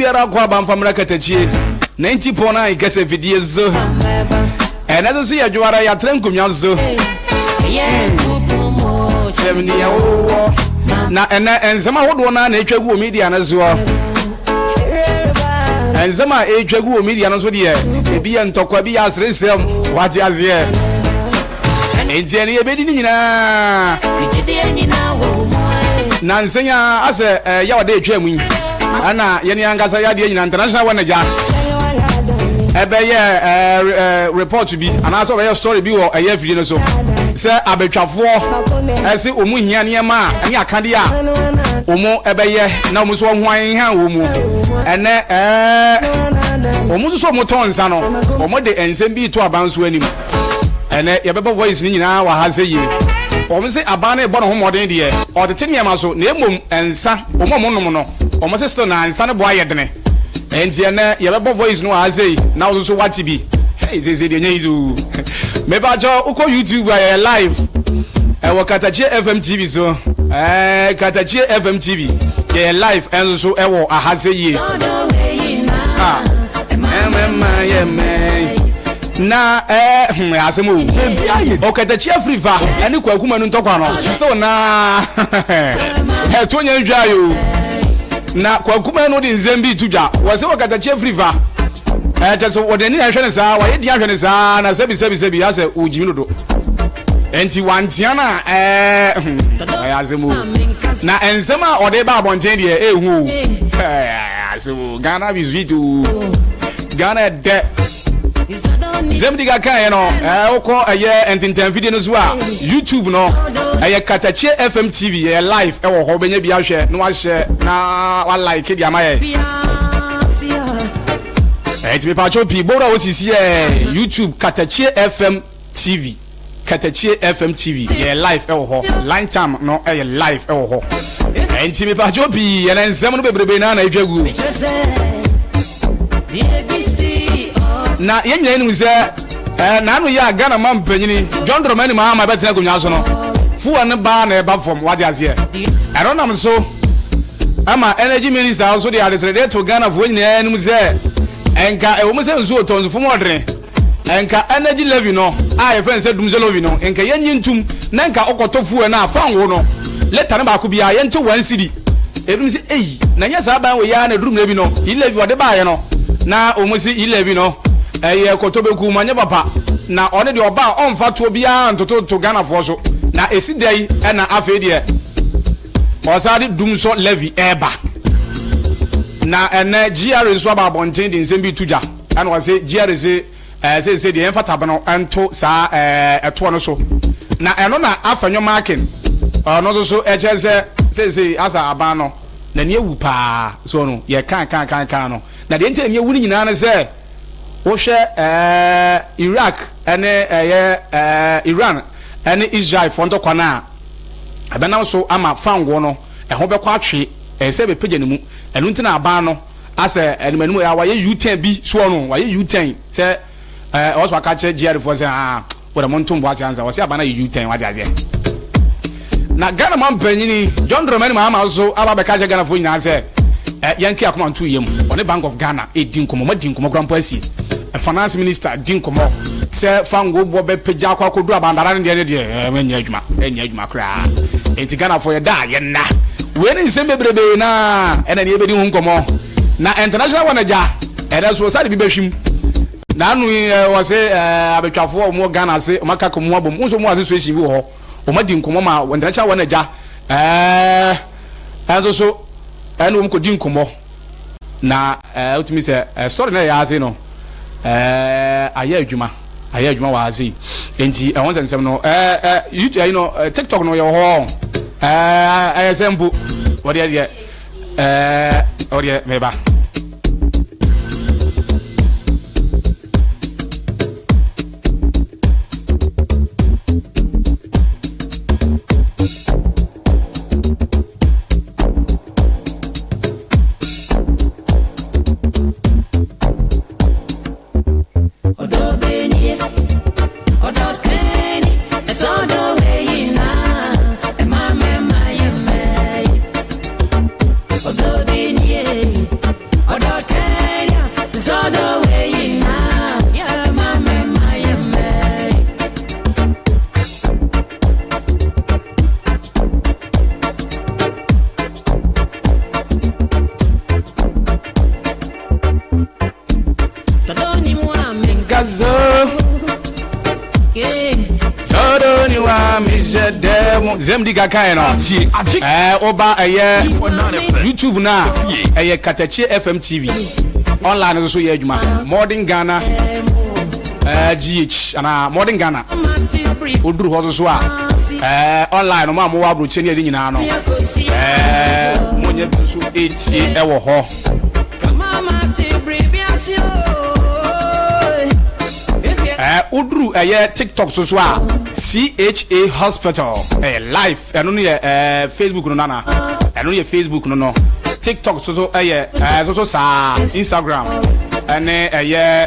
Biara kɔ aba mfa mmra katakyie 90.9 kɛsɛ fidie so. Ɛnɛ nso so yɛ dwoara yɛatra nkonnwa so. Kyerɛ me nea wowɔ. Na ɛnɛ nsɛm ahodoɔ no ara na ɛtwa gu wɔ media no soɔ. Nsɛm a ɛtwa gu wɔ media no so deɛ, ebi yɛ ntɔkwa, ebi yɛ aseresɛm, wate aseɛ. Enti ɛne yɛbɛdi ne nyinaa. Na nsɛn a asɛ ɛyɛ ɔde atwa mu yi, ɛna yɛne ankasa yɛadeɛ nyinaa international wɔ nagya ɛbɛyɛ ɛɛ report bi anaasɛ ɔbɛyɛ story bi wɔ ɛyɛ afidie no so sɛ abɛtwafoɔ ɛse wɔn hia nneɛma a ɛne akadeɛ a wɔn ɛbɛyɛ na wɔn nso wɔn ho ahenhan wɔn mu ɛnɛ ɛɛ wɔn nso so wɔn tɔn nsa no wɔn de nsɛm bi to aban so anim. Ɛnɛ yɛbɛbɔ voice no nyinaa wɔ ha sɛ yie. Wɔn se aban no rebɔ ne ho mmɔden deɛ, ɔretete nneɛma so na mmom nsa, wɔn a wɔnom no, wɔn se still na nsa no bo ayɛ dene. Ɛnti ɛnɛ yɛbɛbɔ voice no wɔ ha sei na wo nso woate bi. Hey, seesei deɛ ɛnyɛ easy oo. Mepakyɛw wokɔ YouTube a yɛyɛ live ɛwɔ Katakyie FM TV so. Ɛɛ Katakyie FM TV yɛyɛ live ɛnso so ɛwɔ aha sɛ yie. Ah, ɛmɛma yɛ mɛn. Na ɛɛ eh, hmm, asɛm o. Ɔkatakyi afiri fa ɛne kwaku manu ntɔkwa no still na ɛto nyɛ ndwa yo. Na kwaku manu de nsɛm bi to dwa. Wɔ sɛ ɔkatakyi afiri fa ɛkyɛ sɛ wɔde ani na ɛhwɛ ne saa, wɔayɛ din ahwɛ ne saa na sɛbi sɛbi sɛbi asɛ ɔgyimi dodo. Ɛnti wantea no a ɛɛ hmm, ɛyɛ asɛm o. Na nsɛm a ɔde ba abɔnten deɛ ɛɛhu o. Ɛɛ asɛm o. Ghana be sweet o. Ghana ɛdɛ. Nsɛm di ka kaeɛ no, wokɔ ɛyɛ ntentanfidie no so a, YouTube no, ɛyɛ Katakyie FM TV, ɛyɛ live ɛwɔ hɔ, wobɛnya bi ahwɛ na wahyɛ na walike de ama yɛ. Ɛnti mepaakyɛw pii, bowura wɔ sisi ɛ YouTube Katakyie FM TV. Katakyie FM TV yɛ live ɛwɔ hɔ line time no ɛyɛ live ɛwɔ hɔ ɛnti mepatwo pii ɛnɛ nsɛm no bebrebe na na atwa gu na yɛn nyinaa nim sɛ ɛɛ n'ano yɛ a Ghana ma mpanyini John Dramani Mahama bɛtena akonnwa so no fuel no baa na ɛba fam wate aseɛ ɛno nam so ɛma energy minister nso de adesrɛdeɛ to Ghanafoɔ nyinaa anim sɛ ɛnka ɛwɔ mu sɛ nsuo tɔ nso fam ɔdene Nka energy levy no a yɛfrɛ no sɛ dumsor levy no nka yɛnye ntum na nka wokɔtɔ fuel no a fango no litre no baako biara yɛnte one cedi. Ebinom se ei na nyɛ saa ban wei ara na ɛduru mmerɛ bi no e-levy wɔde baeɛ no na wɔn se e-levy no ɛyɛ kɔtɔbɛku mu anyɛ papa na ɔno deɛ ɔba a ɔmfa toɔ biara ntototo Ghanafoɔ so na ɛsi dɛn na afei deɛ ɔsan de dumsor levy ɛreba. Na ɛnnɛ GRA nso aba abɔnten de nsɛm bi reto dwa. Ɛna ɔse GRA se ɛɛ seesei deɛ yɛmfa tabe no nto saa ɛɛ ɛtoɔ no so. Na ɛno na Afenyo Markin ɔno nso so ɛkyerɛ sɛ seesei asa aban no n'ani awu paa so no yɛ kan kan kan kan no. Na deɛ nti a n'ani awu no nyinaa ne sɛ wohwɛ ɛɛ Iraq ɛne ɛyɛ ɛɛ Iran ɛne Israel foɔ ntɔkwa no a ɛbɛnam so ama fangoɔ no ɛho bɛkɔ atwe ɛsɛ sɛ ɛbɛpagya ne mu. Ɛno nti na aban no Asɛ anim anim a wayɛ U-turn bi soɔ no wayɛ U-turn sɛ ɛɛ ɔwɔ so aka kyerɛ GR foɔ sɛ aa wɔde mo ntom bo ase ansa wɔsɛ aba no ayɛ U-turn wate aseɛ. Na Ghana man panyini John Dramani Mahama nso aba abɛka akyerɛ Ghanafoɔ nyinaa sɛ ɛ yɛnke akoma nto yam ɔne Bank of Ghana ɛredi nkɔmmɔ wɔadi nkɔmmɔ koraa mpo asie Finance Minister di nkɔmmɔ sɛ fango boɔ bɛpagya akɔ akɔduru abandara no deɛ ne deɛ ɛnyɛ adwuma ɛnyɛ adwuma koraa enti Ghanafoɔ yɛda a yɛnna. Wei ne nsɛm bebrebe na ɛna ne yɛbɛdi ho nkɔmmɔ. Na international one agya, ɛnɛ so ɔsa de bi bɛhwim. Na ano yi wɔ se abɛtwafoɔ a wɔwɔ Ghana ase, wɔn aka kɔn abom, wɔn nso wɔn association bi wɔ hɔ. Wɔn adi nkɔmmɔ ma international one agya ɛɛ ɛnso so ɛne wɔn kɔdi nkɔmmɔ. Na ɛɛ wotumi sɛ ɛɛ story na ɛyɛ ase no ɛɛ ayɛ adwuma ayɛ adwuma wɔ ase yi nti ɛho nsɛnsɛm no ɛɛ ɛɛ youtube ɛyi no tiktok no yɛ wɔ hɔ ɛɛ ɛyɛ sɛ mpo wɔdeɛ deɛ ɛɛ wɔdeɛ meba. Sɛ mdi ka kaeɛ no, ɛɛ woba ɛyɛ YouTube no a, ɛyɛ Katakyie FM TV. Online nso so yɛ adwuma. Modern Ghana ɛɛ GH anaa Modern Ghana. Woduru hɔ nso so a, ɛɛ online no mo a mowɔ aburokyire ne ɛde nyinaa no, ɛɛ monyɛ bi nso etie ɛwɔ hɔ. Ɛɛ woduru ɛyɛ TikTok so so a CHA Hospital ɛyɛ live ɛno no yɛ ɛɛ Facebook no nana ɛno no yɛ Facebook no no TikTok so so ɛyɛ ɛɛ so so saa Instagram ɛne ɛyɛ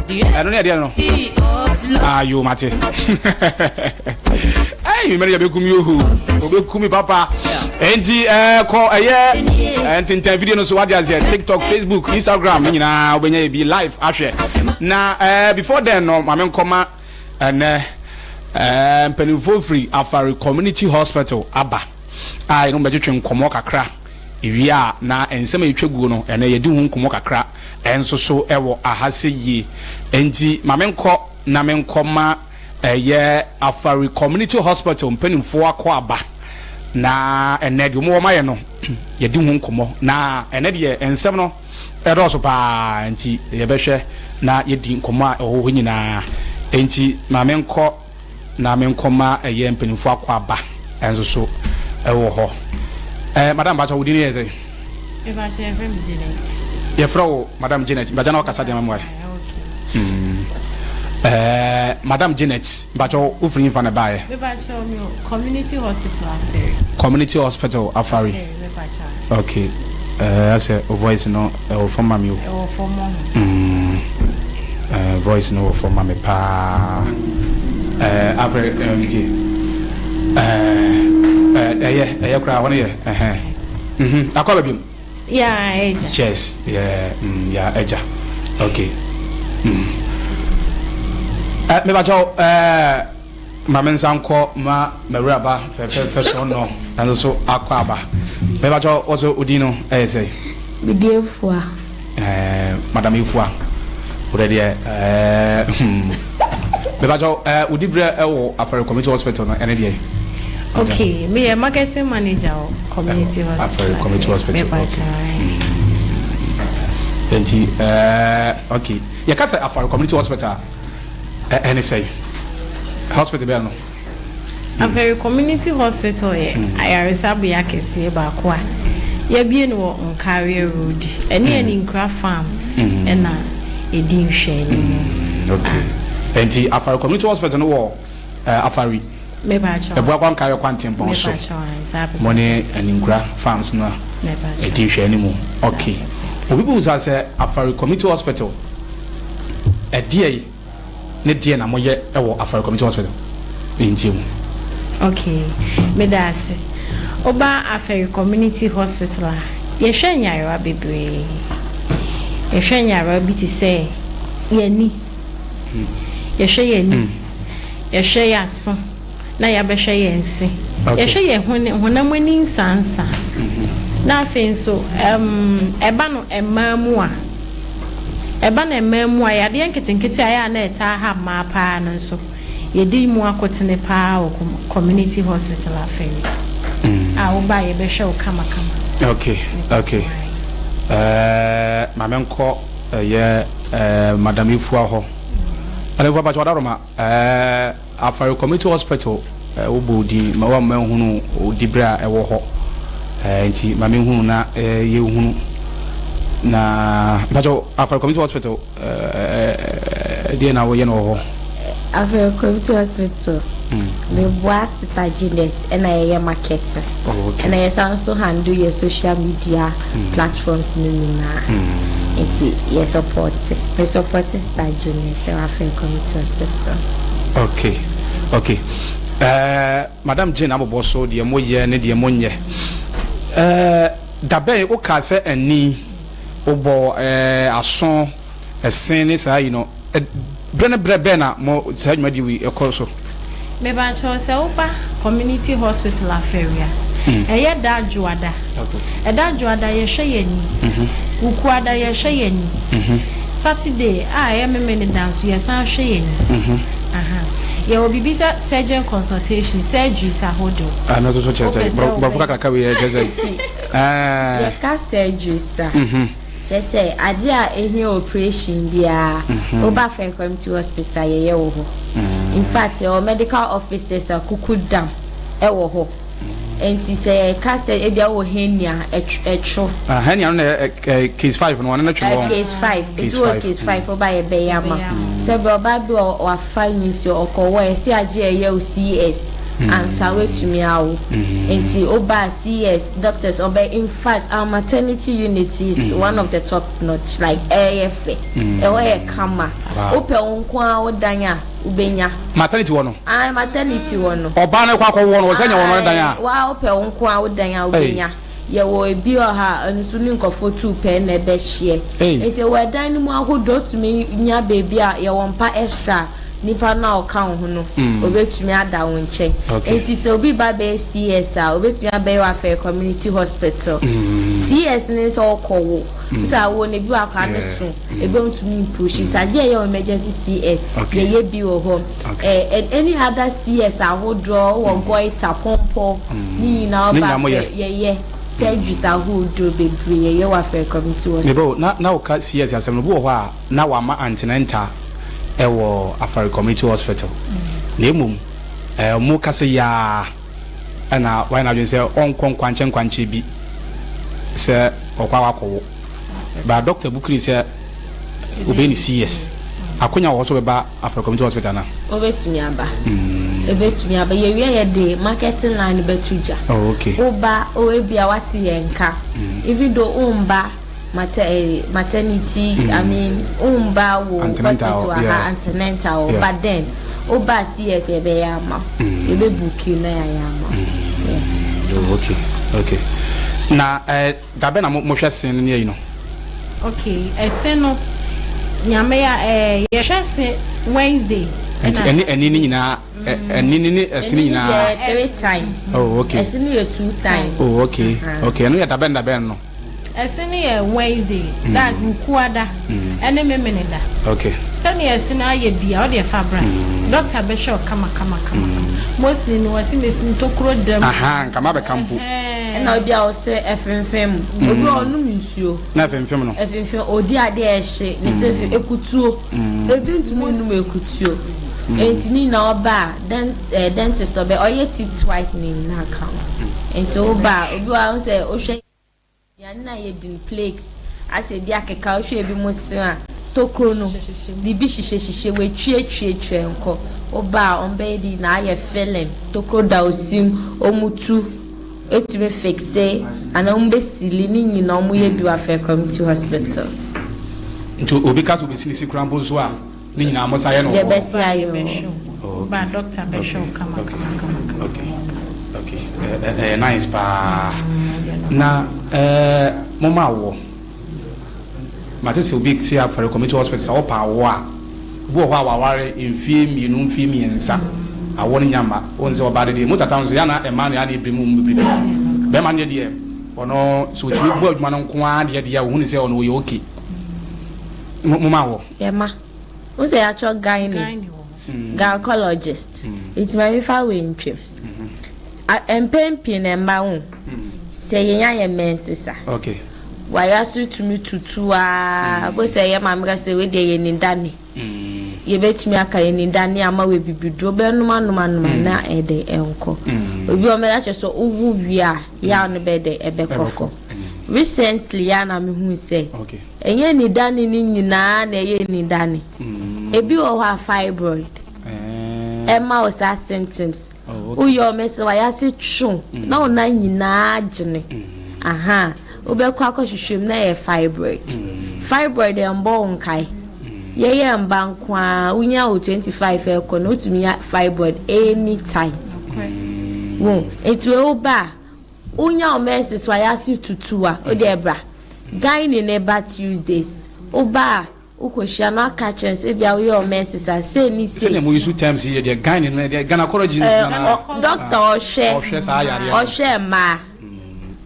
ɛno ne ɛdeɛ no ayo mate ɛyi mɛne yɛ bɛkum yoho obɛkum mi papa enti ɛɛ kɔ ɛyɛ ntentɛn video no so wate aseɛ TikTok Facebook Instagram ne nyinaa wobɛnya yɛ bi live ahwɛ na ɛɛ before then no maame nkɔma ɛnɛ ɛɛ mpanimfoɔ firi Afari Community Hospital aba a yɛn bɛtwetwe nkɔmɔ kakra ewie a na nsɛm a yɛtwa guo no ɛnɛ yɛdi ho nkɔmɔ kakra ɛnso so ɛwɔ aha sɛ yie enti maame nkɔ na me nkɔma ɛyɛ Afari Community Hospital mpanimfoɔ akɔ aba na ɛnɛ deɛ wɔn wɔn ayɛ no yɛdi ho nkɔmɔ na ɛnɛ deɛ nsɛm no ɛdɔɔso paa nti yɛbɛhwɛ na yɛdi nkɔmɔ a ɛwɔ hɔ nyinaa nti maame nkɔ na me nkɔma ɛyɛ mpanimfoɔ akɔ aba ɛnso so ɛwɔ hɔ. Ɛɛ madam bakyɛ wo din yɛ sɛ? Yɛfrɛ wo Madam Janet. Bakyɛ na ɔkasa deɛ ma mu ayɛ. Ɛɛ Madam Janet bakyɛ wofiri nfa na baayɛ? Community Hospital Afari. Community Hospital Afari. Okay. Ɛɛ asɛ o voice no ɛwɔ fam ma mi o. Ɛwɔ fam ɔho. Ɛɛ voice no wɔ fam ma mi paa. Ɛɛ afrɛ ɛɛ nti ɛɛ ɛyɛ ɛyɛ koraa hɔ no yɛ ɛhɛn. Mhm akɔ aba biom. Yeah, ɛgya. Yes, yeah, yeah, ɛgya. Okay. Ɛ mebakyɛw ɛɛ ma me nsa nkɔ ma mawuraba fɛfɛɛfɛ so no nanso so akɔ aba. Mebakyɛw wɔ so odin no ɛyɛ sɛ? Mede Efua. Ɛɛ Madam Efua. Wode deɛ ɛɛ hmm. Mebakyɛw ɛɛ wodi berɛ ɛwɔ Afari Community Hospital no ɛne deɛ? Okay, me yɛ marketing manager wɔ Community Hospital. Afari Community Hospital. Okay. Nti ɛɛ okay. Yɛka sɛ Afari Community Hospital ɛne sɛ hospital bɛn no? Afari Community Hospital yɛ ayaresabea kɛseɛ baako a yɛabue no wɔ Nkareɛ Road. Ɛne Aninkura Farms ɛna ɛdi nhwɛanimu. Okay. Nti Afari Community Hospital no wɔ Afari. Ɛboa Nkareɛ kwantempɔn so. Mo ne Aninkura Farms no ɛdi nhwɛanimu. Okay. Obi bisa sɛ Afari Community Hospital ɛdeɛ yi ne deɛ na moyɛ ɛwɔ Afari Community Hospital ntie mu. Okay, meda ase. Woba Afari Community Hospital a, yɛhwɛ nyarewa bebree. Yɛhwɛ nyarewa bi te sɛ yɛni. Yɛhwɛ yɛni. Yɛhwɛ yɛaso na yɛabɛhwɛ yɛn se. Yɛhwɛ yɛn honam ani nsansa. Na afei nso ɛba no mmaa mu a, ɛba no mmaa mu a, yadeɛ nketenkete a ɛyɛ a na ɛtaa ha mmaa paa no nso, yɛdi mu akotene paa wɔ Community Hospital Afari. A woba a yɛbɛhwɛ wo kamakama. Okay. Maame nkɔ ɛyɛ Madam Efua hɔ. Madam Efua Bakyɛ Ɔdaroma, Afari Community Hospital wobɔ odin ma wa ma hunu odi bere a ɛwɔ hɔ. Nti ma me hunu na yɛhunu na Bakyɛ Afari Community Hospital deɛ na wɔyɛ no wɔ hɔ. Afari Community Hospital, meboa Sister Janet ɛna yɛyɛ marketing. Oh, okay. Ɛna yɛsan nso handle yɛ social media platforms no nyinaa. Nti yɛ support. Me support Sister Janet ɛwɔ Afari Community Hospital. Okay. Madam Jane abobɔ so deɛ moyɛ ne deɛ monyɛ. Dabɛn wokaa sɛ ani wobɔ aso ɛsen ne saa yi no berɛ ne berɛ bɛn na mo saa dwumadie wei ɛkɔ so? Mebakyɛw sɛ woba Community Hospital Afari a, ɛyɛ da dwoada. Ɛda dwoada yɛhwɛ yɛni. Wukuada yɛhwɛ yɛni. Saturday a ɛyɛ Memeneda nso yɛsan hwɛ yɛni. Aha. Yɛwɔ biribi sɛ surgeon consultation, surgeries ahodoɔ. Ɛno nso so kyerɛ sɛ Wopɛ sɛ borɔfo kakraka wei kyerɛ sɛ ɛɛ. Yɛka surgeries a, kyerɛ sɛ adeɛ a ɛhia operation biara, woba Afari Community Hospital a, yɛyɛ wɔ hɔ. In fact, yɛwɔ medical officers a kuku dam wɔ hɔ. Nti sɛ yɛka sɛ ebia wowɔ hernia, ɛtwo. Ah, hernia no na ɛ case 5 no, ɔno no twe wɔ. Case 5, nti wɔ case 5 woba yɛbɛyɛ ama. Sɛ bɛ ɔbaa bi wɔ wafa nyinsɛn ɔkɔwɔ ɛsɛ agye ɛyɛ o CS ansa woatumi awo. Nti woba CS doctors ɔbɛ, in fact our maternity unit is one of the top notch, like ɛyɛ fɛ, ɛhɔ yɛ kama. Wopɛ wo nko ara wo dan a, wobɛnya. Maternity hɔ no? Ae, maternity hɔ no. Ɔbaa no kɔ akɔwoɔ no, ɔsɛ nya wɔn dan a? Ae, waa wopɛ wo nko ara wo dan a wobɛnya. Yɛwɔ ebi wɔ ha a, ɛno nso ne nkurɔfoɔ tu pɛ na ɛbɛhyeɛ. Nti wɔ ɛdan no mu ahodoɔ, wotumi nya baabi a yɛwɔ mpa extra a, nipa no a ɔka wo ho no, ɔbɛtumi ada wo nkyɛn. Nti sɛ obi ba bɛyɛ CS a, ɔbɛtumi abɛyɛ wɔ Afɛre Community Hospital. CS no ne sɛ ɔkɔwo. Sɛ awoɔ no, ebi wɔ akwadaa no so. Ebi ntumi mpush nti adeɛ a ɛyɛ emergency CS yɛyɛ bi wɔ hɔ eh, and any other CS ahodoɔ wɔ goiter pɔmpɔ ne nyinaa ɔba afɛ yɛyɛ surgeries ahodoɔ bebree yɛyɛ wɔ Afɛre Community Hospital. Mebɛ na na woka CS asɛm no obi wɔ hɔ a na wama antenatal ɛwɔ Afɛre Community Hospital na emom ɛɛ ɔmo kasa yi ara ɛna wayɛ n'adwene sɛ ɔnkɔ nkwankyɛ nkwankyɛ bi sɛ ɔkɔ a wakɔwo. Ba doctor bu kiri sɛ obɛyɛ ne CS. Akonya wɔ hɔ sɛ ɔbɛba Afra Community Hospital anaa? Obetumi aba. Ebetumi aba. Yɛwie a yɛde marketing line no bɛto dwa. Oh okay. Woba oh ebia wate yɛn nka. Even though womba mater eh, maternity, I mean womba wo hospital aha antenatal hɔ but then woba CS yɛbɛyɛ ama wo. Yɛbɛ book you na yɛayɛ ama wo. Yes. Oh okay, okay. Na eh. Da bɛn na mo mohwɛ se no ne ayi no? Ok ɛse no nyame ya ɛɛ yɛhwɛ se Wednesday. Nti ɛne ɛni ne nyinaa ɛni ne ne ɛse ne nyinaa. Ɛni ne yɛ 3 times. Oh ok. Ɛse ne yɛ 2 times. Oh ok ok ɛno yɛ dabɛn dabɛn no. Ɛse no yɛ Wednesday that's Wukuada ɛne Memeneda. Ok. Sɛnea ɛse no ayɛ bia wodeɛ fa bra doctor bɛhwɛ wo kama kama kama mostly no wɔse mesi ntokuro da mu. Ahaa nka mabɛka mpo. Ɛna obi a ɔsɛ ɛfemfem mu. Obi a ɔnom nsuo. Na ɛfemfem no. Ɛfemfem ɔdi adeɛ a ɛhye ne sɛ fem ekutuo. Ebi ntumi nnom ekutuo. Nti ne nyinaa ɔba a dɛn ɛɛ dentist ɔbɛ ɔyɛ teeth whitening na aka ho. Nti woba a obi wɔ hɔ a wohu sɛ wohwɛ. Aduane no a yɛdi no, flakes, asɛ ebi akeka, wohwɛ ebi mo se a, tokuro no, biribi hyehyɛhyehyɛ, wɔatwiatwiatwia nkɔ. Woba a, wɔbɛyɛ de na ayɛ filling, tokuro da wo se mu, wɔtu, ɛtumi fixe, anaa wɔbɛsili, ne nyinaa wɔyɛ bi wɔ Afɛɛ Community Hospital. Nti obi ka sɛ obɛsi ne se koraa mpo nso a, Ne nyinaa mo sa yɛ no wɔ hɔ. Yɛbɛsi ayɛ wɔ hɔ. Ba doctor bɛhwɛ wo kama kama kama kama. Okay okay ɛyɛ nice paa na ɛɛ mo ma awoɔ mate sɛ obi te afɔre community hospital sɛ ɔpa awoɔ a obi wɔ hɔ a waware mfie mmienu mfie mmiɛnsa awoɔ no nya mma wɔn sɛ ɔbaa de deɛ most of the time so yɛ ana mmaa no yɛ ana ebiri mu mu bebree bɛrima no deɛ ɔno so otumi bɔ adwuma no nko ara deɛ deɛ ohun sɛ ɔno ɔyɛ okay mo ma awoɔ. Yɛma. Wohu sɛ yɛatwerɛ gyne, gynecologist. Nti ma memfa wei ntwam. Mpɛn pii no mma wo sɛ yɛnya yɛn menses a, wayaso tumi tutu aa, bo sɛ yɛ maame ka sɛ wei deɛ yɛ nidane. Yɛbɛtumi aka yɛ nidane ama wɔ abibiduro bɛnom anom anom a na ɛdɛ ɛnkɔ. Obi wɔ mɛka kyerɛ sɛ wowo wie a yaw no bɛyɛ dɛ ɛbɛkɔ fam. Recently ya na mehu sɛ Ɛnyɛ anidane no nyinaa na ɛyɛ anidane. Ebi wɔ hɔ a fibroid ɛma wo saa symptoms. Woyɛ ɔmo sɛ wayase two na wo nan nyinaa gyene. Aha, wobɛkɔ akɔhwehwɛ mu na ɛyɛ fibroid. Fibroid ɛmbɔ wo nkae. Yɛyɛ mba nko ara, wonya wo 25 ɛkɔ no wotumi nya fibroid anytime. Wo, nti wei woba a, Wonya wo menses wayase tutu a wodeɛ bra. Gyne no ba Tuesdays. Woba a wokɔhyia no aka kyerɛ no sɛ ebia woyɛ wo menses a sei ne sei. Sɛdeɛ mo use terms yi yɛ deɛ gyne no deɛ gynecology no na. Doctor ɔhwɛ ɔhwɛ saa yareɛ no. Ɔhwɛ mmaa.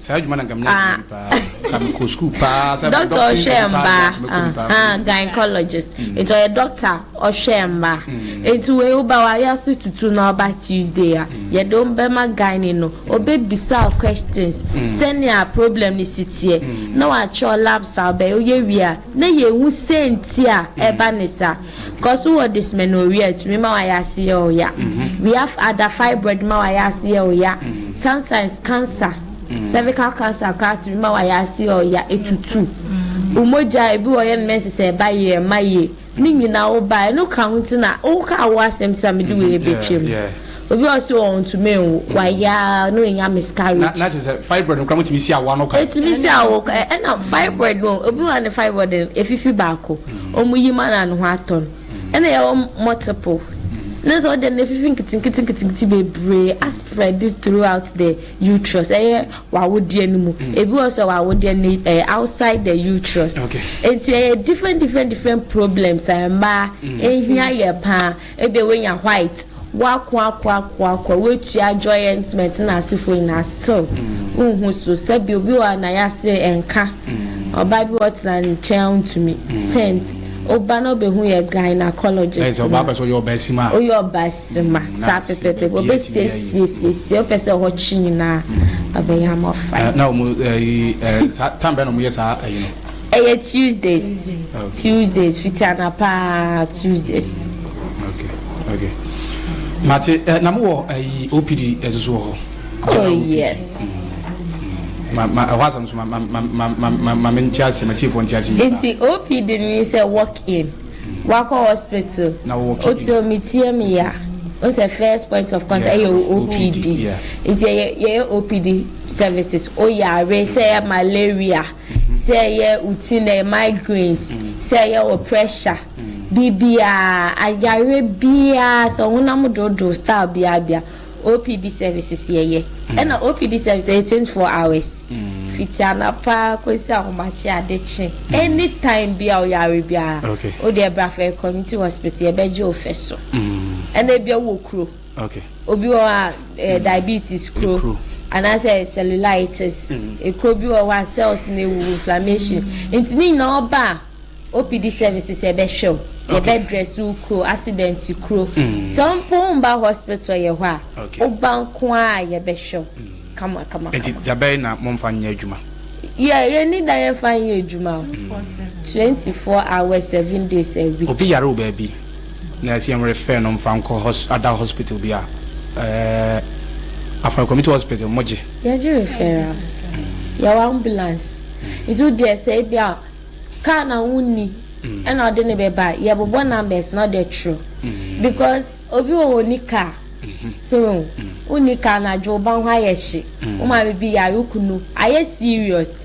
Saa adwuma na nka menya adwuma bi paa. Nka mekɔ sukuu paa sɛ Doctor ɔhwɛ mmaa, ahaa, gynecologist. Nti ɔyɛ doctor ɔhwɛ mmaa. Nti wei woba wayɛ ase tutu na ɔba Tuesday a, yɛde wo bɛma gyne no. Ɔbɛbisa wo questions sɛnea problem no si teɛ na wakyerɛ wo labs a wobɛyɛ. Woyɛ wie a, na yɛhu sɛnti a ɛba ne saa. Cause wowɔ dysmenorrhea ɛtumi ma wayɛ ase yɛ wo ya. We have other fibroid ma wayɛ ase yɛ wo ya. Sometimes cancer, cervical cancer koraa tumi ma wayɛ ase yɛ wo ya, ɛtutu. Wo mogya ebi wɔ yɛ no menses a ɛba yie ɛmma yie. Ne nyinaa wo ba ɛno ka ho nti na woka awo asɛm nti na mede wei bɛtwam. Obi a ɔse ɔntumi nwo, wayɛ ara na wanya miscarriage. Na na kyerɛ sɛ fibroid no koraa motumi si awo ano kwan. Ɛtumi si awo kwan, ɛna fibroid no obi wɔ hɔ a ne fibroid no ɛfifi baako, wɔn yi ma na ne ho atɔ no. Ɛna yɛwɔ multiple, ne sɛ ɔdeɛ no ɛfifi nketenkete nketenkete bebree a spread throughout the uterus, ɛyɛ w'awodeɛ no mu. Ebi wɔ sɛ w'awodeɛ no ɛyɛ outside the uterus. Nti ɛyɛ different different different problems a mmaa ɛhia yɛ paa. Ebia woenya white, woako ako ako ako a, woetua jointment na asefoɔ nyinaa still wonnhu so. Sɛbi obi wɔ hɔ a n'ayase nka, ɔbaa bi wɔ hɔ ɔtsena ne nkyɛn a onntumi, scent, woba na obehu yɛ gynaecologist no. Ɔbaa pɛ sɛ ɔyɛ ɔbaasima a. Ɔyɛ ɔbaasima, saa pɛpɛɛpɛ, obesiesiesiesie, wopɛ sɛ hɔ kye nyinaa ɔbɛyɛ ama wo fine. Na wɔn ɛyi saa time bɛn na wɔyɛ saa ɛyi no? Ɛyɛ Tuesdays Tuesdays fiti anapa Tuesdays. Okay okay mate eh, na mo wɔ ɛyi eh, OPD ɛsoso wɔ hɔ. Oh yes. Mm. Ma ma ɛhɔ asɛm so ma ma ma ma ma ma me nti ase ma tiefoɔ nti ase yie. Nti OPD ni sɛ walk in wakɔ hospital. Na walk in. Otu omi tie mi ya. O sɛ first point of contact ɛyɛ OPD. Nti yɛ yɛ OPD services o yare sɛ ɛyɛ malaria. Sɛ ɛyɛ wo ti na ɛyɛ migraines, sɛ ɛyɛ wo pressure, biribiara, ayareɛ biara, sɛ wo honam dwoodwoo style biara bia, OPD services yɛyɛ. Ɛna OPD service ɛyɛ 24 hours. Fiti anapa kɔsi ahomakye ade kye. Anytime bi a woyare biara, wo deɛ bra Fɛre Community Hospital yɛbɛgye wo fɛ so. Ɛna ebia wowɔ kuro. Okay. Obi wɔ hɔ a eh, mm. diabetes kuro anaasɛ cellulitis mm. ekuro bi wɔ hɔ a cells na ewu inflammation nti ne nyinaa ɔba a OPD services yɛbɛhwɛ o yɛbɛ dress wo kuro accident kuro mm. sɛ mpo mba hospital yɛ hɔ a woba nko a yɛbɛhwɛ o kama kama kama. Nti dabɛn na mo nfa nyɛ adwuma. Yɛ yɛ ni da yɛn fa nyɛ adwuma o 24 hours 7 days a week. Obi yare wɔ baabi na ɛsɛ yɛn refer no nfa nkɔ hos ada hospital bi a ɛɛ Afari community hospital mo gye. Yɛgye referrals yɛwɔ ambulance nti wo deɛ sɛ ebi a car na wo nni ɛna ɔde ne bɛba yɛbobɔ numbers na ɔde twerɛ because obi wɔ hɔ ɔnni car. So wohu? Wonni ka anadwo, wo ba ho ayɛ hye, wo maame bi yare, wo kunu ayɛ serious.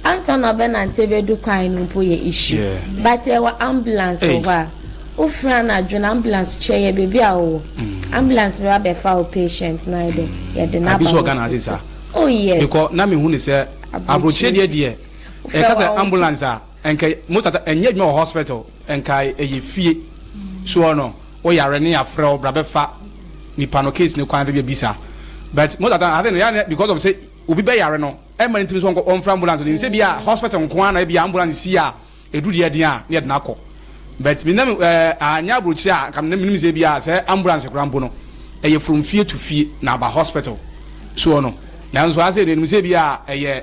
Ansa na ɔbɛnante bɛdu kwan no mpo yɛ issue. But yɛwɔ ambulance wɔ hɔ a, wofrɛ anadwo no ambulance kyerɛ yɛ baabi a wowɔ. Ambulance bɛba abɛfa wo patient na ayɛ dɛ, yɛde no aba hospital. Oh yes. Because na mehu no sɛ aburokyire deɛ deɛ yɛka sɛ ambulance a nka most of the time ɛnyɛ adwuma wɔ hospital nka ɛyɛ fie soɔ no. Wo yare ne yafrɛ wo bra bɛfa nipa no case no kwan sɛ bisa but most of the time I think no yɛ because of sɛ obi bɛ yare no ɛma ne ntumi so ɔnfrɛ ambulance no sɛ bi a hospital nko ara na ebi ambulance si a edu deɛ den a ne yɛde no akɔ but me nam ɛɛ anyɛ aburokyire a nka me nim sɛ bi a sɛ ambulance koraa mpo no ɛyɛ from fie to fie na aba hospital soɔ no nanso asɛ deɛ nim sɛ bi a ɛyɛ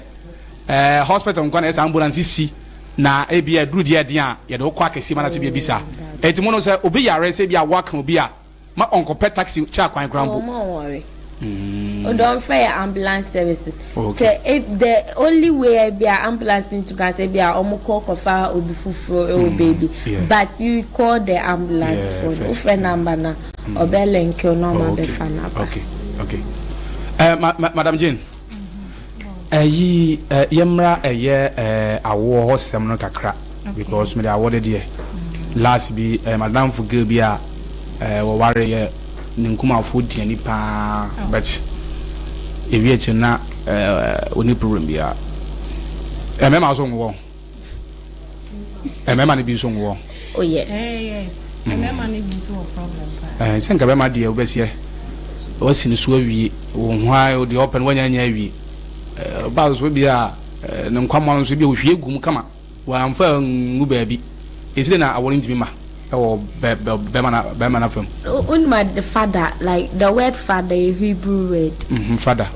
ɛɛ hospital nko ara na ɛyɛ sɛ ambulance si. Na ebia aduru deɛ ɛden a yɛde wo kɔ akɛseɛ mu anaasɛ baabi saa. Enti mo no sɛ obi yare sɛ ebia wɔaka obi a, ma ɔnkɔpɛ taxi kyɛ akwan koraa mpo. Oh, mo worry. Wode ɔmfrɛ yɛ ambulance services. Sɛ e the only way a ebia ambulance no ntu ka sɛ ebia ɔmo kɔ kɔfa obi foforɔ ɛwɔ baabi. But you call the ambulance for no. Wofrɛ number no a, ɔbɛ link wo na ɔmo abɛfa no aba. Okay, okay. Eh, ma, ma, Madam Jane. Ɛyi ɛ yɛmmra ɛyɛ ɛ awoɔ hɔ sɛm no kakra because mede awoɔ de deɛ last bi ɛ madamfo girl bi a ɛ wɔware yɛ ne nkumafoɔ di ani paa but ewi akyire na ɛ ɔni problem biara ɛ mɛma nso nwɔ. Mmarima no bi nso nwɔ. Oh yes. Eh yes. Mmarima no bi nso wɔ problem paa. Eh sɛ nka bɛrima deɛ wobɛseɛ wasi ne so awie wo ho a deɛ ɔpɛ no wanya anya awie. Ɔbaa nso bi a ne nkwammoa no nso bi a ohwie gu mu kama, wamfa angu baabi. Esi dɛn na awɔ no ntumi ma wɔ bɛrima na bɛrima no afam? Wonim ade father like the word father yɛ Hebrew word. Mm-hmm, father.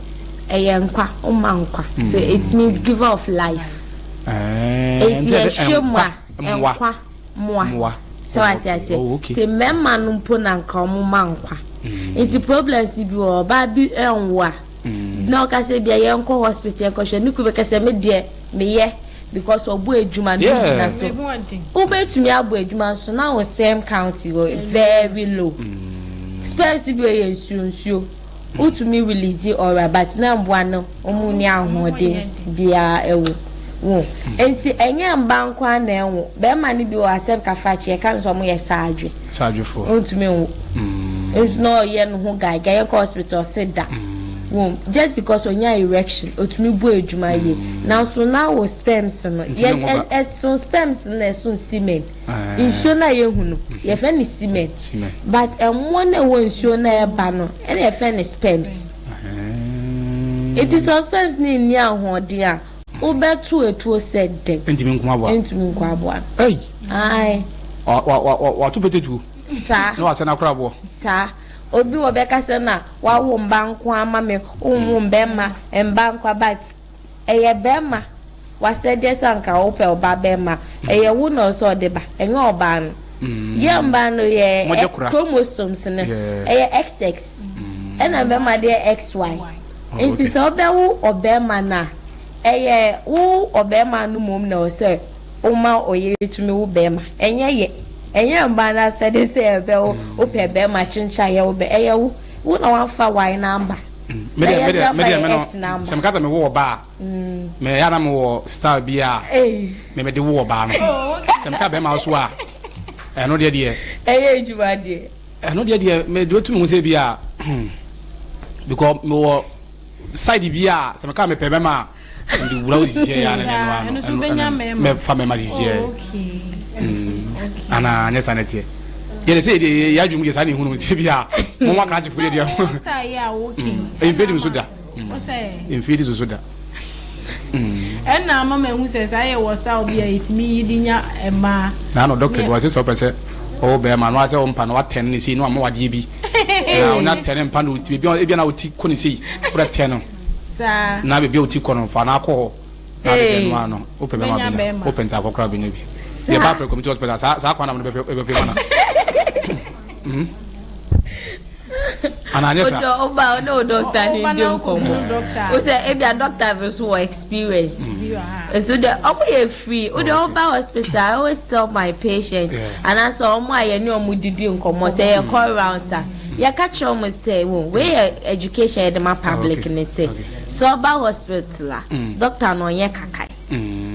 Ɛyɛ nkwa, woma nkwa. Mm. So it means giver of life. Eh, Eti yɛhwɛ mu a nkwa mmoa. Sɛ wate aseɛ. Oh, okay. Nti mmarima no mpo na nka wɔn ma nkwa. Mm. Nti problems ni bi wɔ ɔbaa bi nwo a. Mm. Na ɔka sɛ bia yɛnkɔ hospital yɛnkɔhwɛ ne kunu bɛka sɛ me deɛ meyɛ because ɔbɔ adwuma no gyina so. Wobɛtumi abɔ adwuma nso na wo sperm count wɔ very low. Mm. Sperms bi wɔ yɛ nsuo nsuo. Wotumi release aura but na mboa no ɔmo nni ahoɔden biaa ɛwɔ wo nti ɛnyɛ mba nkoaa na ɛnwo bɛɛma no bi wɔ asɛm kafrakye yɛka no sɛ ɔmo yɛ saadwe Saadwefoɔ. ɔntumi nwo nso na ɔyɛ no ho guy guy yɛkɔ hospital ɔse da wo just because ɔnya erection ɔtumi bɔ adwuma yie nanso na wo sperms no yɛ ɛso sperms no na ɛso semen. Nsuo no a yɛhu no, yɛfrɛ no semen. But mmoa no a ɛwɔ nsuo no a ɛba no, ɛna yɛfrɛ no sperms. Nti sɛ sperms no nni ahoɔden a, wobɛto atuo sɛ dɛn? Ɛntumi nko aboa. Ɛntumi nko aboa no. Ei! Ae. Wato pete tuo. Saa. Na wasɛ no akora aboɔ. Saa. Obi wɔ bɛka sɛ na wawo mba nko ama me, wonwo mbɛrima, mba nko but Ɛyɛ bɛɛma wasɛdeɛ sɛ anka wopɛ ɔba bɛɛma ɛyɛ wo na ɔsɛ ɔde ba ɛnyɛ ɔbaa no yɛ mbaa no yɛ chromosomes no ɛyɛ xx ɛna bɛɛma deɛ xy nti sɛ ɔbɛwo ɔbɛɛma no a ɛyɛ wo ɔbɛɛma no mmom na ɔsɛ woma ɔyere tumi wo bɛɛma ɛnyɛ yɛ ɛnyɛ mbaa no asɛde sɛ ɛbɛwo wopɛ bɛɛma kyenkyen yɛ wo bɛ ɛyɛ wo wo na wafa y no amba. Me deɛ me deɛ me deɛ me no sɛ meka sɛ mewɔ ɔbaa a me yɛ na mewɔ style bi a me mede wo ɔbaa no sɛ meka bɛrima so a ɛno deɛ deɛ ɛyɛ adwuma deɛ ɛno deɛ deɛ me deɛ otumi ho sɛ bi a because mewɔ side bi a sɛ meka mepɛ bɛrima a Mede wura wo sisiɛ ya ne ne no ano. Mɛfa mɛma sisiɛ. Ana nyɛ saa na ɛteɛ. Yɛde sɛ yɛde yɛ adwuma deɛ saa na ehunu nti bi a mo mo akrakyefo deɛ deɛ. Mfie di so da. Mfie di so da. Ɛna ama ma ehu sɛ saa yɛ wɔ style bi a yɛtumi yi de nya mmaa. Na ano dɔkta bi wɔ sɛ sɛ ɔpɛ sɛ ɔwɔ bɛrima no asɛ ɔmpa no watɛn ne sei na wama wadeɛ bi. Na ɔnya tɛn mpa no ɔti ebi ebi na ɔti kɔ ne sei wodɛ tɛn no. Na baabi a ɔti kɔ no, fa no akɔ hɔ. Na ade deɛ no ara no, wopɛ bɛma bɛnya, wopɛ ntaakɔ koraa bɛnya bi. Yɛ ba afrɛ community hospital, saa saa kwan na mo de bɛfɛ bɛfɛ ma na. Ana anyɛ saa. Odo oba o ne o doctor ni di nkɔmɔ. O sɛ ebi a doctor no so wɔ experience. Nti de ɔmo yɛ free. O de ɔba hospital, I always tell my patient. Anaasɛ ɔmo a yɛne ɔmo didi nkɔmɔ sɛ yɛ kɔ rounds a. Yɛka kyerɛ wɔn sɛ wo wei yɛ education yɛde ma public ne sɛ sɛ ɔba hospital a doctor no ɔnyɛ kakae.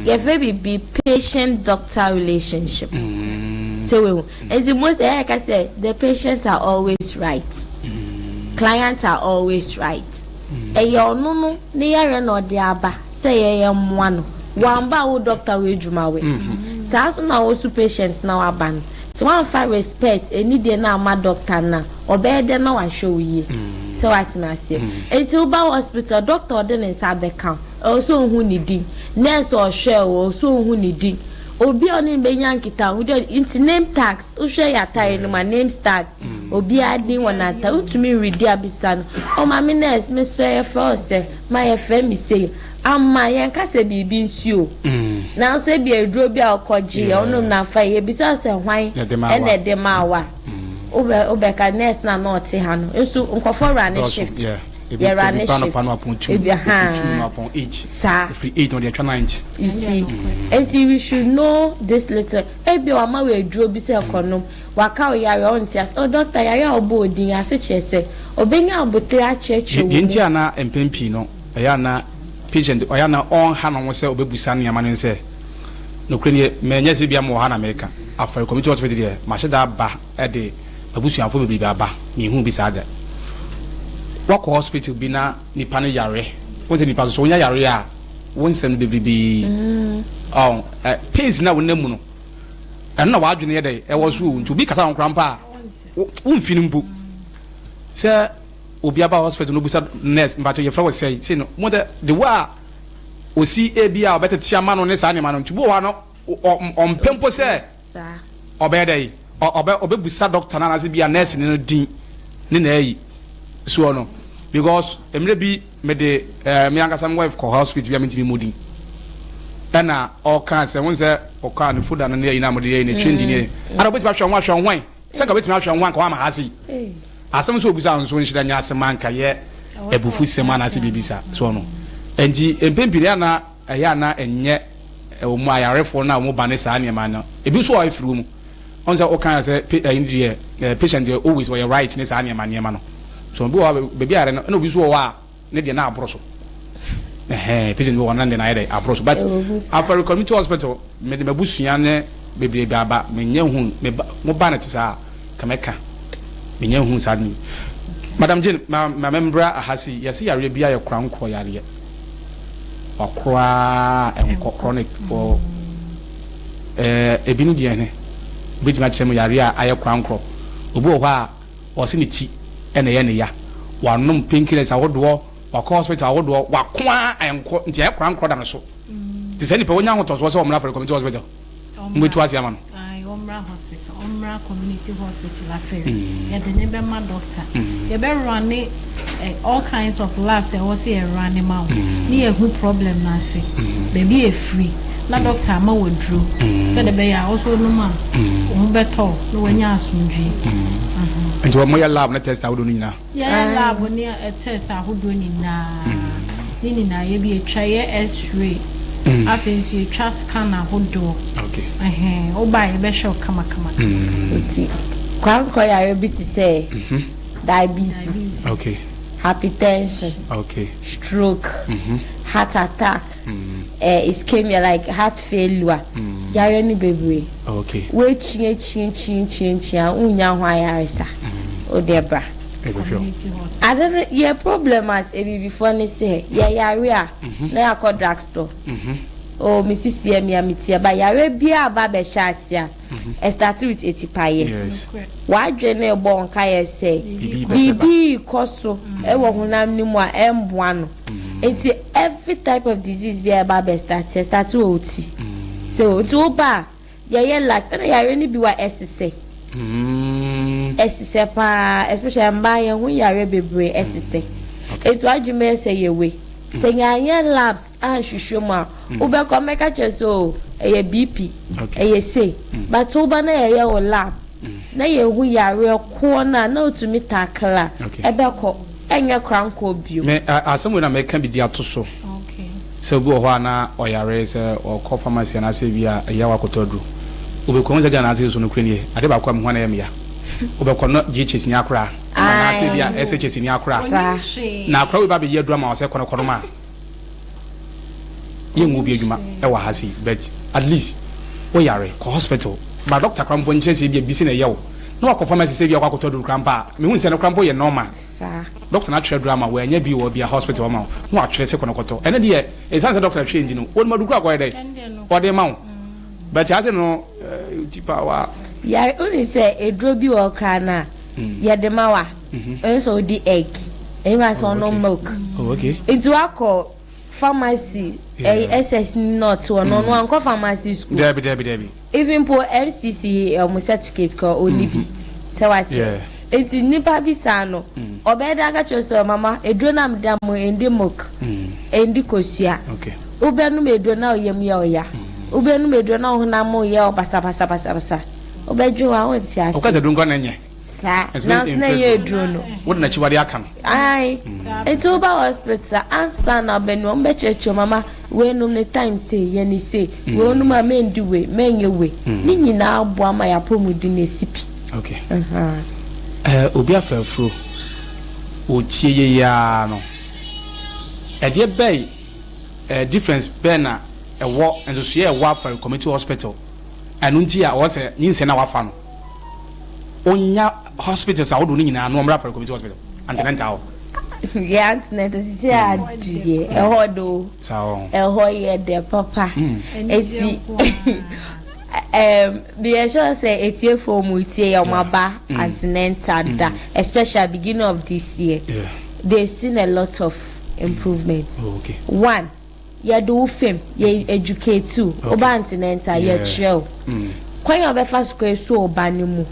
Yɛfrɛ biribi patient doctor relationship. Sɛ wehu. Nti most ɛyɛ ka sɛ the patient are always right. Client are always right. Ɛyɛ ɔno no ne yareɛ na ɔde aba sɛ yɛyɛ mmoa no. Wamba a wo doctor wo adwuma wɛ. Saa nso na wo nso patient na waba no. Sɛ woamfa respect, anidie no amma doctor no a, ɔbɛyɛ dɛn na wahwɛ wo yie? Sɛ woate me aseɛ? Enti woba hospital, doctor a ɔde ne nsa abɛka wo, ɛwɔ sɛ ɔhu ne din. Nurse a ɔhwɛɛ wo, ɛwɔ sɛ ɔhu ne din. Obi a ɔne no bɛnya nkitahodie, nti name tags, wohwɛ yɛn ataadeɛ no mu a, names tag, obiara din wɔ n'ataade, wontumi nredi abisa no, oh maame nurse, mesrɛ yɛfrɛ wo sɛn? Ma yɛfrɛ me sei. Ama yɛnka sɛ biribi nsi o, nanso ebia aduro bi a wokɔgyeeɛ, wonom no amfa yie, yɛbisa wo sɛ hwan na ɛde maa wo a, wobɛka nurse no a na ɔte ha no. Nso nkurɔfoɔ rane shift, yɛrane shift. Ebi haa, saa. You see, nti we should know this little. Ebia wama wo aduro bi sɛ kɔnom, waka wo yareɛ, wonte ase. Oh doctor, yareɛ a wobɔɔ din yi ase kyerɛ sɛ ɔbɛnya aboterɛ akyerɛkyerɛ wo Deɛ mu. nti a na mpɛn pii no Ɛyɛ a na patient ɔyɛ a na ɔnha ne ho sɛ ɔbɛbusa nneɛma no nsɛ. Nokorɛ nie, manyɛ sɛ bia mewɔ ha na meka. Afari Community Hospital deɛ, mahyɛ da aba de m'abusuafoɔ bebrebe aba, menhuu bi saa da. Woakɔ hospital bi na nipa no yare, wohu sɛ nipa nso so wonya yare a, wo nsɛm no bebrebee, ɔn, ɛ, pains no a wonam mu no, ɛno na w'adwene yɛ dɛn, ɛwɔ so o, nti obi kasa wo koraa mpo a, wo, womfi no mpo. Sɛ. obi aba hospital na obisa nurse, mpakyɛ yɛfrɛ wo sɛn, sei no, mo dɛ the way a osi ebi a ɔbɛtete ama no ne saa nneɛma no nti, bi wɔ hɔ a no ɔmpɛ mpo sɛ ɔbɛyɛ dɛ ɔbɛ ɔbɛbusa doctor no anaasɛ bi a nurse no din ne na ayi soɔ no, because mmerɛ bi mede me ankasa me wife kɔ hospital bi a mentumi mmɔ din, ɛna ɔka sɛ ho sɛ ɔkɔ a ne foda no ne ayi no a mode yɛ ne twɛn di ne ana wobɛtumi ahwɛ ho ahwɛ ho hwan sɛ nka wobɛtumi ahwɛ ho anka woama ha sei asɛm sɛ obisa nso nhyerɛ nyɛ asɛm anka yɛ abufu sɛm anaasɛ biribi sa soɔ no. Nti mpɛn pii no ana ɛyɛ ana ɛnyɛ ɛwɔ mu ayarefoɔ no a wɔn ba ne saa nneɛma no, ebi nso a ɛfiri mu ɔn sɛ ɔka sɛ ɛyi deɛ patient deɛ always ɔyɛ right ne saa nneɛma nneɛma no so. Obi wɔ hɔ baabi ayare no, ɛna obi nso wɔ hɔ a ne deɛ na aboro so. Ɛhɛn, patient bi wɔ hɔ na ne deɛ na ayɛ dɛ aboro so, but Afari Community Hospital, mede m'abusua ne bebree bi aba, menyɛ hu me ba mo ba ne te saa kɛmɛka menyɛ hu saa ni. Madam Jane, ma ma membra aha si yɛsɛ yareɛ bi ayɛ kora nkorɔ yareɛ wakoraa ɛnkɔ chronic wɔ ebi ne deɛ ne obɛtumi akyerɛ mu yareɛ a ayɛ kora nkorɔ. Obi wɔ hɔ a ɔse ne ti ɛna ɛyɛ ne ya, wanom painkillers ahodoɔ, wakɔ hospital ahodoɔ, wako a ɛnkɔ, nti ayɛ kora nkorɔ da no so. Nti sɛ nipa wonya ahotɔsoɔ sɛ ɔmmra Afari Community Hospital, mbɛtu ase ama no. Ɔmmra hospital, ɔmmra Community Hospital Afɛri. Yɛde ne bɛma doctor, yɛbɛwura ne all kinds of labs ɛwɔ sɛ yɛwura ne ma wo ne yɛhu problem no ase baabi efiri, na doctor ama waduro sɛde bɛyɛ a ɔso nom a wo ho bɛtɔ na wanya asomdwie. Nti wɔn yɛ lab ne test ahodoɔ no nyinaa? Yɛyɛ lab ne test ahodoɔ nyinaa ne nyinaa. Yɛbi atwa yɛ X-ray, afei nso yɛtwa scan ahodoɔ. Ɛhɛn, woba a yɛbɛhwɛ wo kamakama. Nti kwankɔ yare bi te sɛ diabetes, hypertension, stroke, heart attack, ischemia, like heart failure, yare no bebree. Woakyi akyi akyi akyi akyi a wonya ho ayaresa, wode bra. Ɛbɛhwɛ. Ade no yɛ problem as ebibifoɔ ne sɛ yɛyare a na yɛakɔ drug store. O me sisi yɛ mia me tie ba yare biara ba bɛhyɛ ase a, ɛstart with etipayɛ. Wadwe ne bɔ nka yɛ sɛ biribi bɛsɛ ba. Biribi kɔ so ɛwɔ honam no mu a ɛmboa no. Nti every type of disease bi a ɛba bɛ start, ɛ start wɔ wo ti so. Nti wo ba a yɛyɛ labs, ɛna yare no bi wa ɛsesɛ ɛsesɛ paa, especially mbaa yɛn ho yare bebree ɛsesɛ. Nti wadwuma yɛ sɛ yɛwe sɛ yɛanyɛ labs anhwehwɛ mu a, wobɛkɔ mɛka kyerɛ sɛ o ɛyɛ BP, ɛyɛ sei, but woba na yɛyɛ wɔ lab na yɛhu yareɛ koɔ no a na wotumi tackle a ɛbɛkɔ, ɛnyɛ korankɔ bio. Me asɛm wei na mɛka bi di ato so sɛ obi wɔ hɔ a na ɔyare sɛ ɔkɔ pharmacy anaasɛ bi a ɛyɛ wakɔtɔ aduro, wobɛkɔ hu sɛ Ghana ase so no kura nie ade baako a mehu a na ɛyɛ meya, wobɛkɔ no JHS ni akora anaasɛ bi a SHS ni akora na akora wei ba bɛyi aduro ama wo sɛ kɔnɔkɔnɔm a yɛngu obi adwuma ɛwɔ ha sei, but at least woyare kɔ hospital ba doctor kora mpo nkyerɛ sɛ bi a bi sɛ na ɛyɛ wo na wakɔ pharmacy sɛ bi a wakɔtɔ aduro kora mpa a, mehu sɛ no kora mpo yɛ normal. Doctor na atwerɛ aduro ama wo, ɛnyɛ bi wɔ bi a hospital ma wo na watwerɛ sɛ kɔnɔkɔtɔ. Ɛno deɛ ɛsiane sɛ doctor atwerɛ nti no, wɔnim aduro kora akɔyɛ dɛ ɔde ma wo, but ase no ti pa wa. Yare wonim sɛ eduro bi wɔ koraa no a yɛde ma wa ɛno sɛ wodi egg, ɛnyɛ kwa sɛ ɔnom milk. Nti wakɔ pharmacy, ɛyɛ SS not wɔ no, ɔno ankɔ pharmacy school. Dabi, dabi, dabi. Even po MCC ɔmo certificate kora ɔni bi sɛ wate. Nti nipa bi saa no ɔbɛyɛ dɛ aka kyerɛ sɛ mama eduro na meda mo endi milk, endi kosua. Wobɛnum eduro na ɔyam yɛ ɔya, wobɛnum eduro na ɔhonam yɛ ɔbasabasabasabasa, wobɛdwe wa wonte ase. Ɔka sɛ aduro nkwa na ɛnyɛ. Saa nanso na ɛyɛ aduro no. Wode n'akyiwade aka no. Ayi, nti woba hospital ansa na ɔbɛnu, ɔmo bɛkyerɛkyerɛ mama wei nom ne time sei, yɛ ne sei, wei nom a mendi wei, menyɛ wei, ne nyinaa boa ma yɛapɔmuden esi pi. Okay, obi afa afuro otie yeye no, ɛdeɛ bɛyi difference bɛɛ na ɛwɔ nsosoyɛ ɛwɔ Afari Community Hospital ɛno nti a ɔwɔ sɛ nyinsɛn na wafa no onya hospitals ahodoɔ no nyinaa no ɔmmra Afari Community Hospital antenatal hɔ? Yɛ antenatal sisi adeɛ ɛhɔ do. Saa. Ɛhɔ yɛ dɛ papa. Eti. Meyɛ sure sɛ etiefoɔ mu tie yɛ ɔmo aba antenatal da, especially beginning of this year. They've seen a lot of improvement. One, yɛde wo fam, yɛ educate wo. Woba antenatal, yɛkyerɛ wo kwan a wɔbɛfa so kɔ esu ɔba ne mu.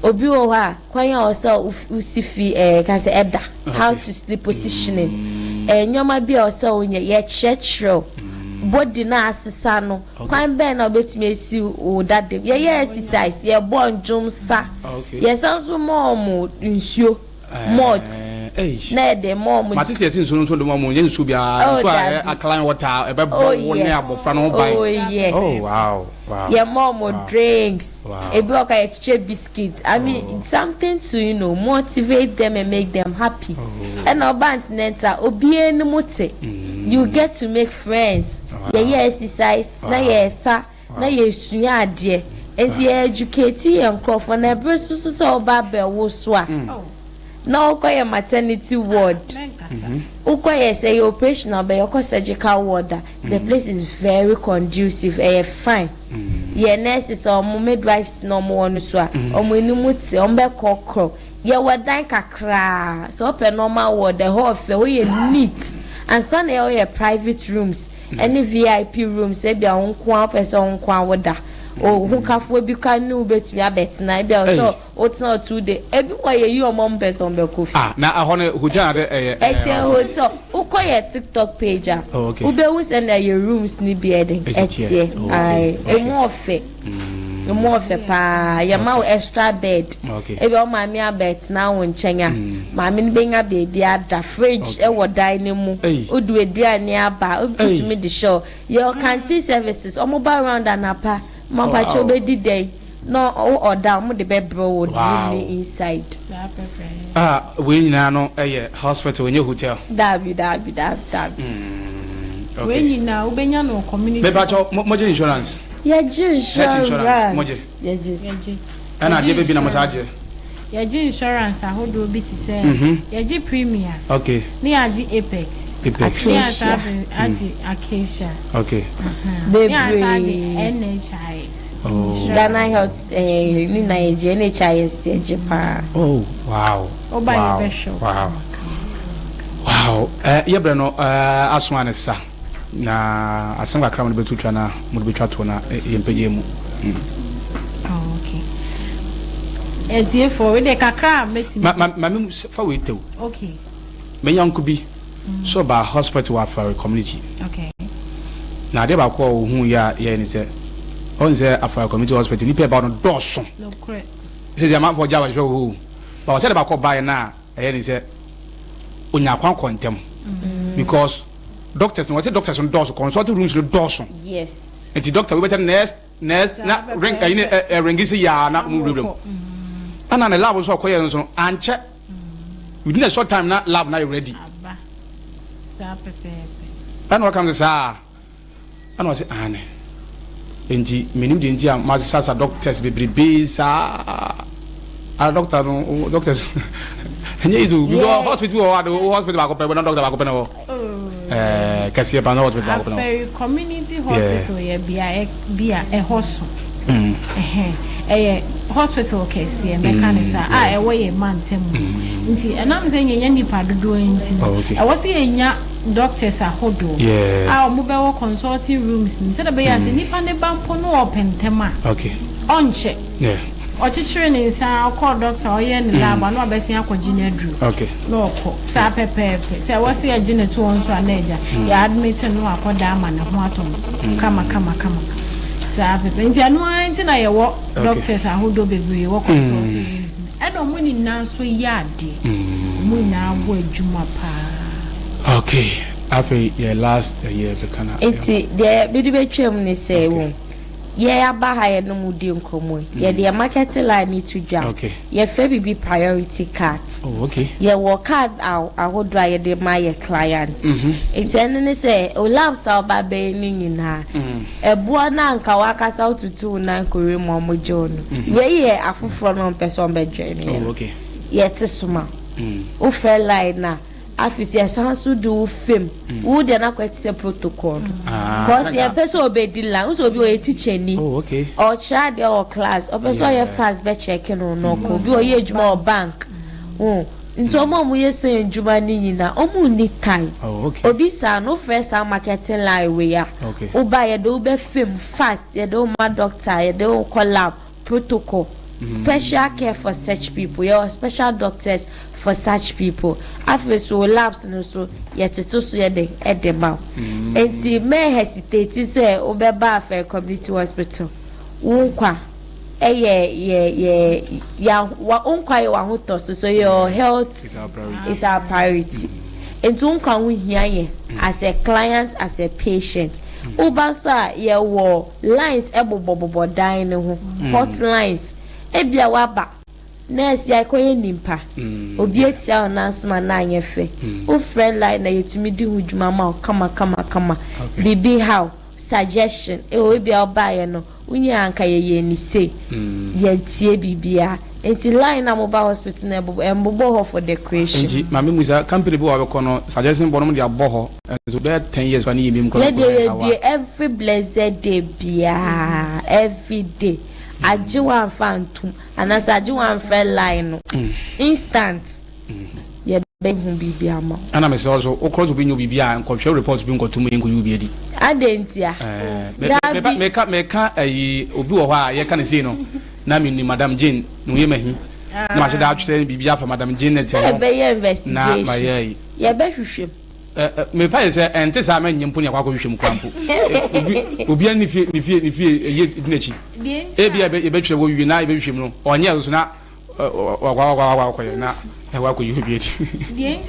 Obi wɔ hɔ a, kwan a ɔsɛ wosi fi ka sɛ ɛda, how to sleep, positioning, nneɛma bi a ɔsɛ wonyɛ, yɛkyerɛkyerɛ wo. Body na asesa no, kwan bɛn na wobɛtumi esi wo dade. Yɛyɛ exercise, yɛbɔ ndwom sa. Yɛsan so ma ɔmo nsuo, malt, na yɛde ma ɔmo. Mate sɛ yɛsi nsuo no nso de ma ɔmo, nyɛ nsuo biara. Oh, nsuo a dabi. Ɛyɛ alkaline water, ɛbɛbɔ wo ne abɔfra no ho ban. Oh yes. Yɛ ma ɔmo drinks. Ebi wɔ ka, yɛkyekyɛ biscuits, I mean, something to motivate them and make them happy. Ɛna ɔba antenatal, obiara anim te, you get to make friends. Yɛyɛ exercise na yɛsa na yɛsua adeɛ, nti yɛ educate yɛn nkurɔfoɔ. Na ɛbere soso sɛ ɔba abɛwo so a, na wokɔ yɛ maternity ward, Mɛnkasa. Wokɔ yɛ sɛ yɛ operation a ɔbɛyɛ, wokɔ surgical ward a, the place is very conducive, ɛyɛ fine. Yɛ nurses a ɔmo, midwives na ɔmo wɔ no so a, ɔmo anim te, ɔmo bɛ kɔkorɔ. Yɛwɔ dan kakraa sɛ ɔpɛ normal ward, ɛhɔ ɔfɛ, woyɛ neat ansa na yɛwɔ private rooms ɛne VIP rooms. Ebi a wo nko a wopɛ sɛ wo nko a woda, ohukafoɔ bi ka ne wo bɛtumi abɛtena. Ebi a ɔsɛ wotena 2 day, ebi wɔ yɛ yi ɔmo mpɛ sɛ ɔmo bɛkɔ fi. Ah, na ɛhɔ no hotel ade ɛyɛ? Ɛkyɛn hotel. Wokɔ yɛ TikTok page a, wobɛhu sɛ na yɛ rooms ni bi ɛde Ɛsi teɛ. ɛteɛ. Ae, emu ɔfɛ, emu ɔfɛ paa. Yɛma wo extra bed. Ebi ɔ maame abɛtena wo nkyɛn a, maame no bɛnya beebi ada. Fridge ɛwɔ dan no mu. Wodu aduane aba, wotumi de hyɛ. Yɛ canteen services, ɔmo ba round anapa, mampakyɛ wobɛdi dɛn na ɔda, ɔmo de bɛbrɛ wɔ room ne inside. Saa pɛpɛɛ. Ah, wei nyinaa no ɛyɛ hospital, ɛnyɛ hotel? Daabi, daabi, daabi, daabi. Wei nyinaa wobɛnya no wɔ community. Mepakyɛ, mogye insurance? Yɛgye. Health insurance? Insurance. Mogye? Yɛgye. Yɛgye. Ɛna adeɛ bɛbi na mo saa gye? Yɛgye insurance ahodoɔ bi te sɛ yɛgye Premier, ne yɛagye Apex, Apex. ne Acacia. yɛasa agye Acacia, ne yɛasa agye Bebree. NHIS. Oh. Ghana Health ne na yɛgye, NHIS yɛgye paa. Oh wow. Woba, yɛbɛhwɛ wo kama, kama. Wow, yɛbrɛ no aso a ne sa na asɛm kakra mo de bɛto twa na mo de bɛtwa toɔ na yɛmpɛgye mu. Oh, okay. Ɛtiefoɔ, wei deɛ kakra a mɛtumi Ma me fa wei tew. Me yanko bi so ɔbaa hospital wɔ Afari Community. Na adeɛ baako a ohun yɛ a yɛyɛ ne sɛ ɔn sɛ Afari Community Hospital nipa ɛba no dɔɔso. Sɛ amanfoɔ gya wɔhwɛ wɔ hɔ o, ba wɔsɛ de baako ɔbaeɛ no a, ɛyɛ ne sɛ onya akwan kɔ ntɛm because doctors no, wɔsɛ doctors no dɔɔso, consulting rooms no dɔɔso. Nti doctor wo bɛtɛ nurse nurse na ring ɛyi ne ɛ ɛ ringi si yaa na ɔmo wurawura mu. Ɛna ne lab nso a ɔkɔyɛ nso no ankyɛ, within a short time na lab na yɛ ready. Aba saa pɛpɛɛpɛ. Ɛna ɔka sɛ saa, ɛna ɔsɛ ane nti menim deɛ nti a masesa doctors bebrebe saa a, doctor no doctors ɛnyɛ easy o, because hospital wɔ hɔ ade wo hospital baako pɛ na doctor baako pɛ na wɔ kɛseɛ pa na hospital baako pɛ na wɔ. Afɛri Community Hospital yɛ beaeɛ bi a ɛhɔ so. Ɛhɛn, ɛyɛ hospital kɛseɛ mɛka ne saa a ɛwɔ yɛ mantam mu, nti ɛnam sɛ yɛnya nipa dodoɔ nti no, ɛwɔ sɛ yɛnya doctors ahodoɔ a wɔn bɛwɔ consulting rooms ni, sɛdeɛ bɛyɛ a sɛ nipa ne ba mpo no ɔpɛ ntɛm a, ɔnkyɛ. Ɔkyekyere ne nsa ɔkɔɔ doctor, ɔyɛ ne lab a, na wabɛsen akɔgye no aduro na ɔkɔ. Saa pɛpɛɛpɛ. Sɛ ɛwɔ sɛ yɛgye ne to hɔ nso a, na agya yɛ admit no, akɔda ama ne ho atɔ no kama kama kama. Saa pɛpɛ nti ɛno ara nti na yɛwɔ doctors ahodoɔ bebree wɔ consulting rooms no, ɛna ɔmo nyinaa nso yɛ adeɛ, ɔmo nyinaa bɔ adwuma paa. Okay, afei yɛ last yɛ bɛka na. Nti deɛ mede bɛtwam ne sɛ wo yɛ aba ha, yɛ no mu di nkɔmmɔ yi, yɛde yɛ marketing line ne to dwa. Yɛfrɛ biribi priority card. Yɛwɔ card ahodoɔ a yɛde ma yɛ client. Nti ɛno ne sɛ o labs a ɔba bɛyɛ no nyinaa, ɛboɔ no anka wakasa wotutu wo nan kɔwe mu a ɔmo gye wo no, wei yɛ afoforɔ no ɔmpɛ sɛ ɔmbɛdwɛn no yɛ no. Yɛte soma wofrɛ line na Afei so yɛsan so de wo fam. Wo deɛ no akɔyɛ te sɛ protocol no. Ah, Cause sɛ nka- yɛmpɛ sɛ ɔbɛdi line. Wo sɛ obi ɔyɛ teacher ni. Oh, okay. Ɔkyerɛ adeɛ wɔ class. Ɔpɛ sɛ ɔyɛ fast bɛkyɛke no na ɔkɔ. Obi ɔyɛ adwuma wɔ bank. Nti wɔn a wɔyɛ sɛ ndwuma no nyinaa, wɔn nni time. Oh, okay. Obi saa no, wofrɛ saa marketing line wei a, woba yɛde wo bɛfam fast, yɛde wo ma doctor, yɛde wo kɔ lab, protocol. Special care for such people. Yɛwɔ special doctors for such people. Afei so wo labs no so yɛtete so yɛde ɛde ma wo. Nti mɛ hesitate sɛ wobɛba Afɛn Community Hospital. Wo nkwa ɛyɛ yɛ yɛ yɛ wa wo nkwa yɛ w'ahotɔ so so your health Is our priority. is our priority. Nti wo nkwa ho hia yɛ as a client, as a patient. Woba so a yɛwɔ lines ɛbobɔbobɔ dan ne ho, hotlines. Ebia waba nurse yɛ akɔyɛ nipa obi etia wo nansoma na anyɛ fɛ, wofrɛ line na yɛtumi di ho dwuma ma wo kama kama kama. Biribi how suggestion ɛwɔ ebia ɔbaayɛ no wonye anka yɛyɛ ni sei, yɛntie biribiara. Nti line na moba hospital na ɛbobɔ ɛmbobɔ hɔ for decoration. Nti maame musa, company bi wɔ abɛkɔ no, suggestion bɔ no de abɔ hɔ nso bɛyɛ 10 years wa ne yɛ mim. Yɛde yɛbie every blessed day biara, every day, agye wamfa ntum anaasɛ agye wamfrɛ line no, instant yɛbɛhu biribi ama wo. Ɛna mesɛ ɔso wokɔ so bi nyɛ biribi a nkɔhwɛ report bi nkɔto mu, yɛnkɔyi obi adi. Ade ntia? Dabi. Meka ayi, obi wɔ hɔ a yɛka ne sei no na menim Madam Jane ne woyɛ mahi na mahyɛ da atwerɛ biribi afa Madam Jane ne sɛ sɛ ho yɛbɛyɛ na investigation. Mayɛ yi. Yɛbɛhwehwɛ mu. Mepa yɛ sɛ ɛnte saa, mɛnyɛ mpo ne akɔ akɔhwehwɛ mu kora mpo. Obiara ne fie ɛyɛ di n'akyi. Deɛ nti ebi a yɛbɛtwerɛ wɔ wie na yɛbɛhwehwɛ mu no, ɔnyɛ so na wakɔ akɔyɛ na ɛwɔ akɔyi obi adi. Deɛ nti